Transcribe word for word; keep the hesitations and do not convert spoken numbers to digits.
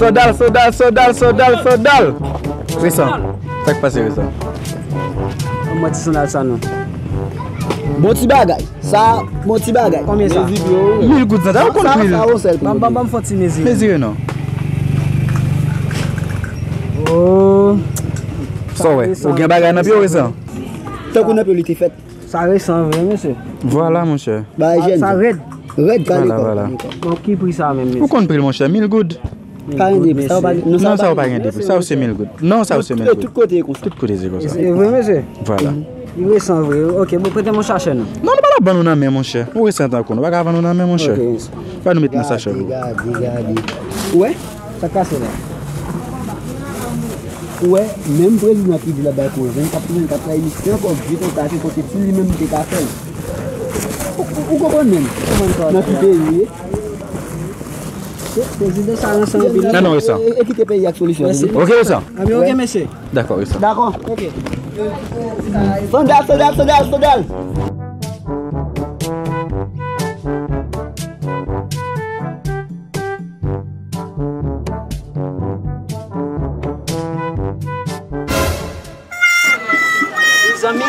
Sandal, sandal, sandal, sandal, sandal. Resan. Sa k pase, Resan? Mwen ti sandal sa non. Bon ti bagay. Sa, bon ti bagay. Konbyen sa? Mil goud, sa, sa, ou konn sa, pil. Sa, yon sèl pri. Ban, ban, ban m fè yon ti mezi. Mezire non. Oh. Sa w wè? Ou gen bagay nan pye w, Resan? Tankou nan pye w li te fèt. Sa resan vre, mesye. Vwala, monchè. Bagay jèn. Sa rèd. Rèd, kale kòb. Vwala, vwala. Bon, ki pri sa menm, mesye? Ou konn pri l, monchè, mil goud. Pa gen depi, sa yo pa gen, non, sa yo pa gen depi. Sa yo se mil goud. Non, sa yo se mil goud. Tout kote e konsa. Tout kote se konsa. E vre, mesye? Vwala. Li resan vre. Ok, bon, prete m yon sachè non. Non, nou pa ta ban nou nan men, monchè. Ou resan tankou nou. Pa ka ban nou nan men, monchè. Ok, mesye. Ba nou met nan sachè nou. Gade, gade, gade. Ou wè? Sa k pase la? Ou wè, menm prezidan ki di l ap bay koze, k ap tounen, k ap trayi misye ankò, vye konsa, se kote si li menm te ka fè l. Ou, ou, ou konprann menm? Nan ki peyi li ye? Prezidan sa ranse anpil. Nan non, Resan. E, e, e kite peyi ak solisyon. Mèsi. Ok, Resan. Ami, ok, mesye. Dakò, Resan. Dakò. Ok. Sandal, sandal, sandal, sandal. Mezanmi,